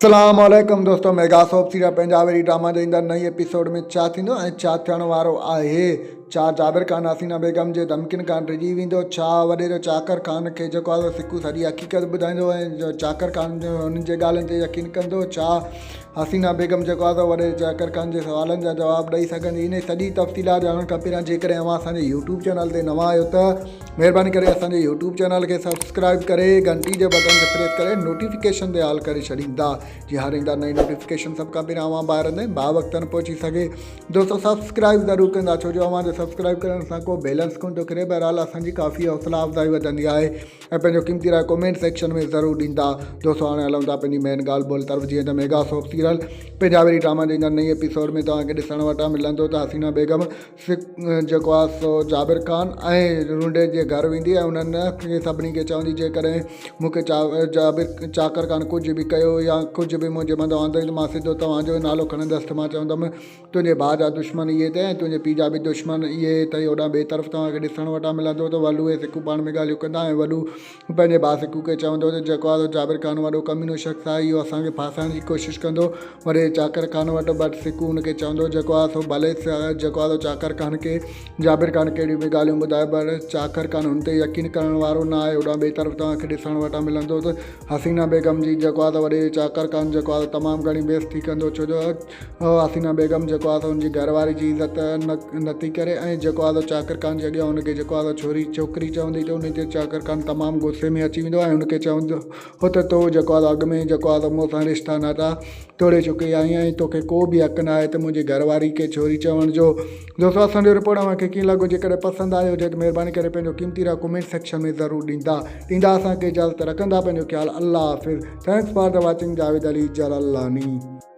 اسلام عليڪم دوستو ميگا سوپ سيريل پنهنجا وري ڊراما جي ايندڙ نئين ايپيسوڊ ۾ ڇا ٿيندو ۽ ڇا ٿيڻ وارو آهي ڇا جابر خان حسينا بيگم جي ڌمڪين کان ڊڄي ويندو ڇا وڏيرو چاڪر خان کي جيڪو آهي سڪو سڄي حقيقت ٻڌائيندو ۽ چاڪر خان هن جي ڳالهين تي يقين ڪندو ڇا حسينا بيگم جيڪو آهي وڏيري چاڪر خان جي سوالن جا جواب ڏئي سگهندي انهي سڄي تفصيلات ڄاڻڻ کان پهريان جيڪڏهن اوهان اسان جي يوٽيوب چينل تي نوان آهيو ته مهرباني ڪري اسان جي يوٽيوب چينل کي سبسڪرائب ڪري گهنٽي جي بٽڻ تي پريس ڪري نوٽيفڪيشن تي آل ڪري ڇڏيندا جي هر ايندڙ نئين نوٽيفڪيشن سڀ کان پهريان اوهان ڀائرن تائين با وقتن پهچي سگهي. دوستو سبسڪرائب ضرور ڪندا ڇو جو اوهان جو سبسڪرائب ڪرڻ سان ڪو بيلنس ڪونه ٿو ڪري بهرحال اسان جي ڪافي حوصلا افزائي وڌندي آهي ۽ پنهنجو قيمتي راء ڪمينٽ سيڪشن ۾ ضرور ڏيندا. دوستو هاڻي هلون ٿا پنهنجي مين ڳالهه ٻولهه طرف جيئن ته ميگا سوپ سيريل پنهنجا وري ڊراما جي ايندڙ نئين ايپيسوڊ ۾ توهان کي ڏسڻ وٽان ملندو ته حسينا بيگم سک جيڪو آهي سو جابر خان ۽ رونڊي جي گهر ويندي ۽ انهن کي سڀني کي چوندي جيڪڏهن مون کي جابر چاڪر خان ڪجهه به ڪيو يا ڪجهه به منهنجي مٿان آندائين ته مان سڌو توهان جو نالو کڻندس ته مان چوندم تنهنجي ڀاء جا دشمن اهي اٿئي ۽ تنهنجي پيء جا به دشمن اهي اٿئي. هوڏانهن ٻئي طرف توهان کي ڏسڻ وٽان ملندو ته ولو ۽ سکو پاڻ ۾ ڳالهيون ڪندا ۽ ولو پنهنجي ڀاء سکو کي چوندو ته جيڪو آهي سو جابر خان وڏو ڪمينو شخص آهي اهو اسان کي ڦاسائڻ جي ڪوشش ڪندو وري چاڪر خان وٽ بٽ سکو هن کي چوندو جيڪو آهي سو ڀلي جيڪو آهي سو چاڪر خان کي جابر خان ڪهڙيون به ڳالهيون ٻڌائي پر چاڪر خان هن تي يقين ڪرڻ وارو نه آهي هوڏانهن ٻئي طرف توهان کي ڏسڻ وٽان ملندو ته حسينا بيگم جي جيڪو آهي سو وڏي چاڪر خان جيڪو آهي سو تمام گهڻي بيعزتي ڪندو ڇو جو حسينا بيگم جيڪو آهي سو ان جي گهر واري جي عزت نه نٿي ڪري ۽ جيڪو آهي سو چاڪر خان جي اڳيان ان کي جيڪو آهي سو ڇوري ڇوڪري چوندي ته ان تي چاڪر خان تمام غصي ۾ اچي ويندو ۽ ان کي چوندو هو ته تو جيڪو آهي سو اڳ ۾ جيڪو آهي سو مون سان رشتا ناتا ٽوڙي چڪي آهين ۽ توکي ڪو به حق نه آهي ته منهنجي گهر واري کي ڇوري چوڻ جو. دوستو اسان جو رپورٽ اوهان کي ڪيئن لڳو جيڪڏهن پسند آيو هجي ته مهرباني ڪري پنهنجو قيمتي راء ڪمينٽ سيڪشن ۾ ضرور ڏيندا ڏيندا اسان کي اجازت رکندا پنهنجو خيال الله حافظ thanks for the watching Javed Ali Jalalani.